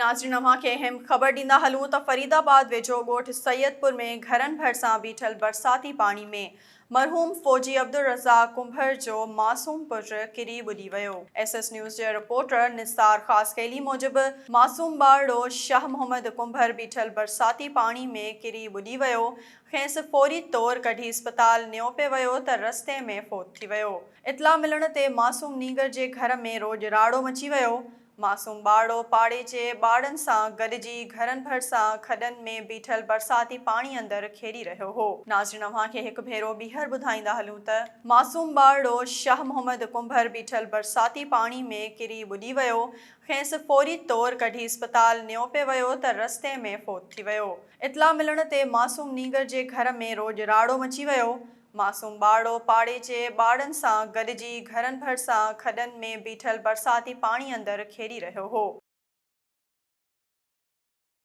ناظرين اوهان کي اهم خبر ڏيندا هلون ته فريد آباد ويجهو ڳوٺ سيدپور ۾ گهرن ڀرسان بيٺل برساتي پاڻي ۾ مرحوم فوجي عبدالرزاق ڪنڀر جو معصوم پٽ ڪري ٻڏي ويو. ايس ايس نيوز جي رپورٽر نثار خاصخيلي موجب معصوم ٻارڙو شاهه محمد ڪنڀر بيٺل برساتي پاڻي ۾ ڪري ٻڏي ويو کيس فوري طور ڪڍي اسپتال نيو پئي ويو ته رستي ۾ فوت ٿي ويو. اطلاع ملڻ تي معصوم نينگر جي گهر ۾ روڄ راڙو مچي ويو. معصوم ٻارڙو پاڙي جي ٻارڙن سان گڏجي گهرن ڀرسان کڏن ۾ بيٺل برساتي پاڻي اندر کيڏي رهيو هو. ناظرين اوهان کي هڪ ڀيرو ٻيهر ٻڌائيندا هلون ته معصوم ٻارڙو شاهه محمد ڪنڀر بيٺل برساتي پاڻي ۾ ڪري ٻڏي ويو کيس فوري طور ڪڍي اسپتال نيو پئي ويو ته رستي ۾ فوت ٿي ويو. اطلاع ملڻ تي معصوم نينگر جي گهر ۾ روڄ راڙو مچي ويو. معصوم ٻارڙو پاڙي جي ٻارڙن سان گڏجي گهرن ڀرسان کڏن ۾ بيٺل برساتي پاڻي اندر کيڏي رهيو هو.